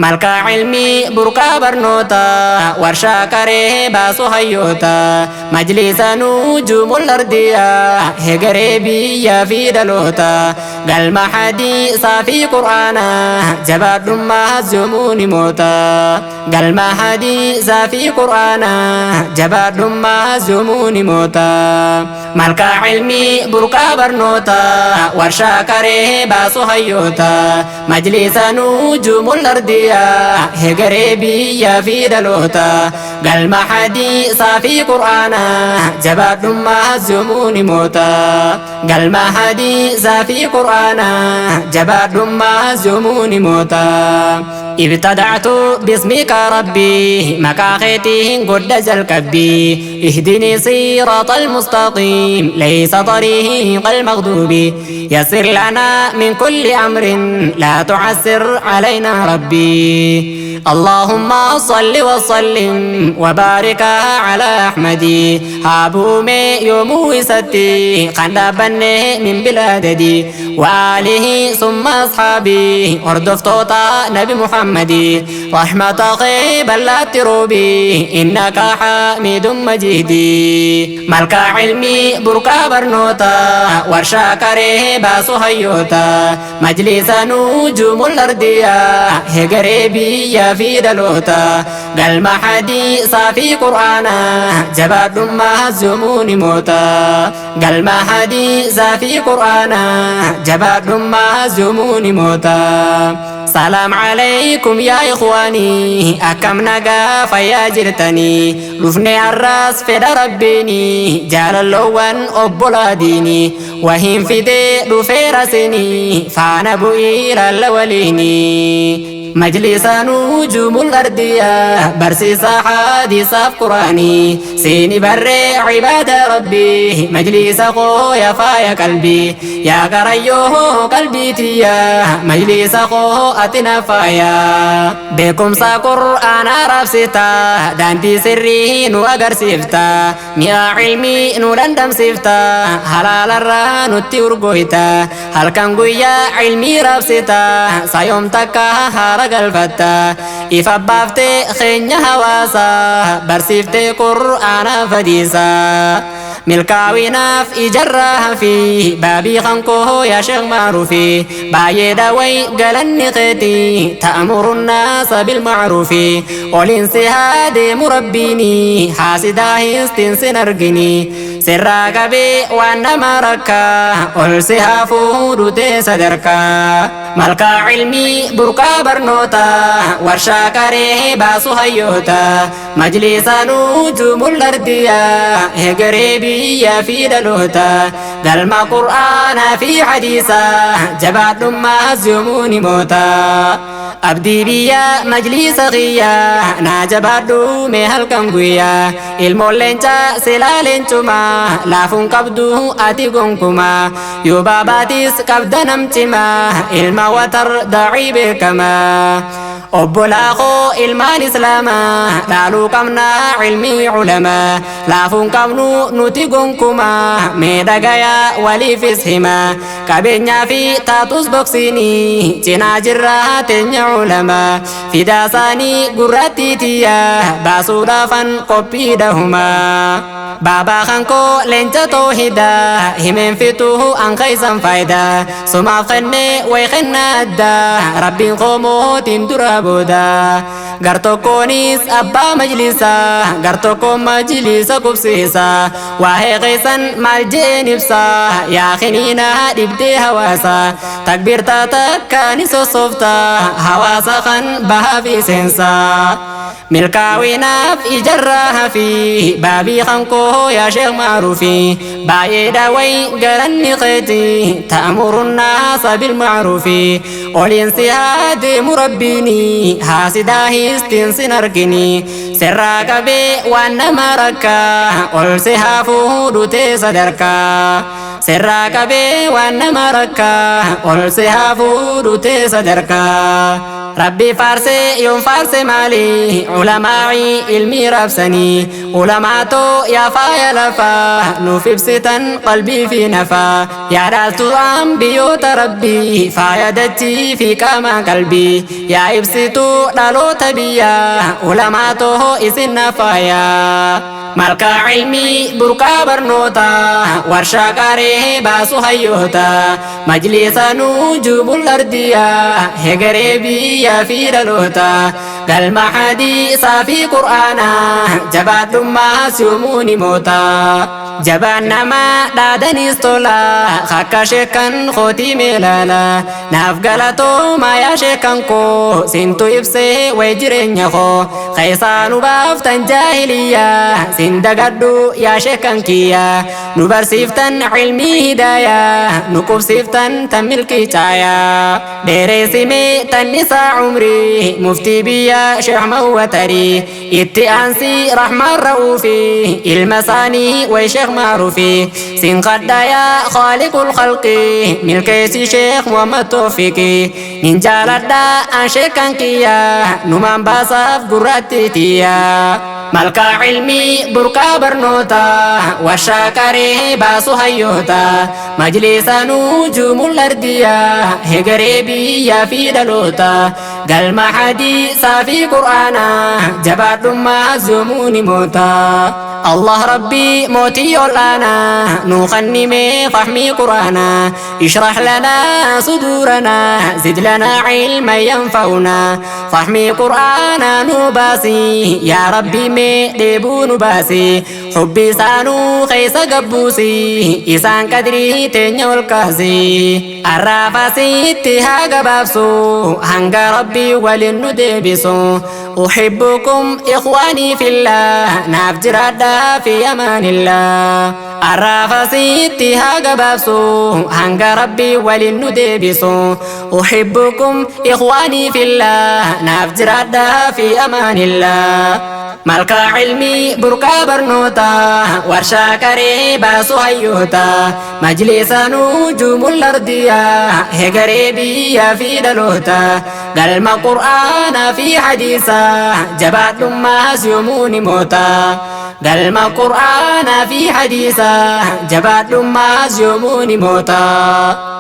Malkaa cilmii burqaa barnoota warshaa qaree baasu hayyoota majlisa nujuumul ardiyaa hegaree biyyaa fi dhaloota galma hadiisaa fi qur'aanaa jabaadhummaa yoomuu ni moota galma hadiisaa fi qur'aanaa jabaadhummaa yoomuu ni moota malkaa cilmii burqaa barnoota warshaa qaree baasu hayyoota majlisa nujuumul ardiyaa hegaree biyyaa fi dhaloota galma hadiisaa fi qur'aanaa jabaadhummaa yoomuu ni moota galma hadiisaa fi qur'aanaa jabaadhummaa yoomuu ni moota. ابتدعت باسمك ربي مكاخيتي قد جلكبي اهدني صراط المستقيم ليس طريق المغضوب يسر لنا من كل أمر لا تعسر علينا ربي اللهم صل وسلم وبارك على أحمد هابومي يومو ستي قندبني من بلاددي وآله ثم أصحابي أردفتوتا نبي محمد رحمة غيب لا تروبي إنك حميد مجيد ملك علمي بركة برنوتا ورشا كريه باسو هيوتا مجلس نجوم الأرضية هجري يا في دلوتا قلم حديث في قرآنا جباد ما زمون موتا قلم حديث في قرآنا جباد ما زمون موتا سلام عليكم يا إخواني أكم نقا فيا جرتني رفني الراس في ربيني جال اللوان أبولا ديني وهم في دي رفي رسني فانا بوئي للوليني مجلس نجوم الأرضية برسيس حديث قرآني سيني بري عباد ربي مجلس خويا فايا قلبي يا قريوه قلبي تيا مجلس خو أتنا فايا بكم سا قرآن رفستا دانتي سري نو أجر سيفتا ميا علمي نو رندم سيفتا حلال الرانو تيورغويتا هل كان قويا علمي رفستا سايوم تكا galfatta ifa baaftee keenya hawaasa barsiiftee qur'aana fadiisa milkaa'inaaf ijarraa hafi baabii kankoo yaa sheekh maaruufi baay'ee daawai galanni keetii ta'amuru naasa bilmaaruufi oliin si haa deemu rabbiini haasidaa histiin sin argini sirraa qabee waan nama rakkaa ol si haa fuudhutee sadarkaa malkaa cilmii burqaa barnoota warshaa qaree baasu hayyoota majlisa nujuumul ardiyaa hegaree biyyaa fi dhaloota galma qur'aanaa fi hadiisaa jabaadhummaa yoomuu ni moota abdii biyyaa majlisa qiyyaa naa jabaadhu mee halkan guyyaa ilmoon leencaa silaa leencumaa laafuun qabdu ati gonkumaa yoo baabaatis qabda namcimaa ilma watar dacii beekamaa obbolaa koo ilmaan islaamaa dhaaluu qabnaa cilmii culamaa laafuun qabnu nuti gonkumaa mee dhagayaa waliifis himaa qabeenyaa fi taatus boksiinii cinaa jirraa teenya culamaa fidaasaanii gurraattii tiyyaa baasuudhaafan qophii dhahumaa baabaa kankoo leenca toohidaa himeen fituu an keeysan faayidaa sumaaf kennee way kennaa addaa rabbiin qoomootiin dura booda gartokkoonis abbaa majlisaa gartokkoon majlisa qubsiisa waa'ee keessan maal jeen ibsaa yaa kiniinaa dhibdee hawaasa takbiirtaa takka ni sossoofta hawaasa kan bahaa fi seensaa milkaa'inaaf ijarraa hafi baabii kankoo yaa sheekh maaruufi baay'ee daawai galanni keetii ta'amuru naasa bilmaaruufi oliin si haa deemu rabbiini haasidaa histiin sin argini sirraa qabee waan nama rakkaa ol si haa fuudhutee sadarkaa. Sirraa qabee waan nama rakkaa ol si haa fuudhu tee sadarkaa. Rabbi faarsee yoon faarse maali ulamaa'ii ilmii raabsanii ulamaatoo yaa faaya lafaa nuuf ibsitan qalbii fi nafaa yaa dhaaltuu biyyoota rabbii faaya dachii fi qaama qalbii yaa ibsituu dhaloota biyyaa ulamaatoo isin nafaayaa. Malkaa ilmii burqaa barnootaa warshaa qaree baasu hayyootaa majlisa nuujubul ardiyaa hegeree biyyaa fi dhalootaa galma hadiisaa fi qur'aanaa jabaadhummaa siumuu ni mootaa. Jabaan namaa dhaadaniis tolaa akka sheekan kootii meelaala naaf galatoomaa yaa sheekan koo sintu ibsee way jireenya koo keessaa nu baaftan jaahiliyyaa sin dagadhu yaa sheekan kiyyaa nu barsiiftan ilmii hidaayaa nu qubsiiftan tan milkii caayaa dheereessimee tan isaa umrii muftii biyyaa sheekh mawwatarii itti aansii rahmaan ra'uufi ilma isaanii way sheekh maaruufi sin qadha yaa khaaliqul khalqi milkeessi sheekh muhammad toofiqi nin jaaladha an sheekan kiyyaa numaan baasaaf gurraatti tiyyaa. Malkaa ilmii burqaa barnootaa warshaa qaree baasu hayyootaa majlisa nuujumul ardiyaa hegeree biyyaa fi dhalootaa galma hadiisaa fi qur'aanaa jabaadhummaa yoomuu ni mootaa. Allah Rabbi mootii ol'aanaa nuu kennimee fahmii qur'aanaa ishrah lanaa suduuranaa zid lanaa cilman yanfa'unaa fahmii qur'aanaa nuu baasii yaa Rabbi mee dheebuu nu baasi hubbi isaanuu keessa gabbuusi isaan qadrii teenya ol kaasi arraafasitti haa gabaabsu hanga rabbii waliin nu deebisu. أحبكم إخواني في الله ناف جرادا في أمان الله أرافسيتي هاغبابسو هنغ ربي ولن ديبسو أحبكم إخواني في الله ناف جرادا في أمان الله. Malkaa ilmii burqaa barnootaa warshaa qaree baasu hayyootaa majlisa nuujumul ardiyaa hegeree biyyaa fi dhalootaa galma qur'aanaa fi hadiisaa jabaadhummaas yoomuu ni mootaa galma qur'aanaa fi hadiisaa jabaadhummaas yoomuu ni mootaa.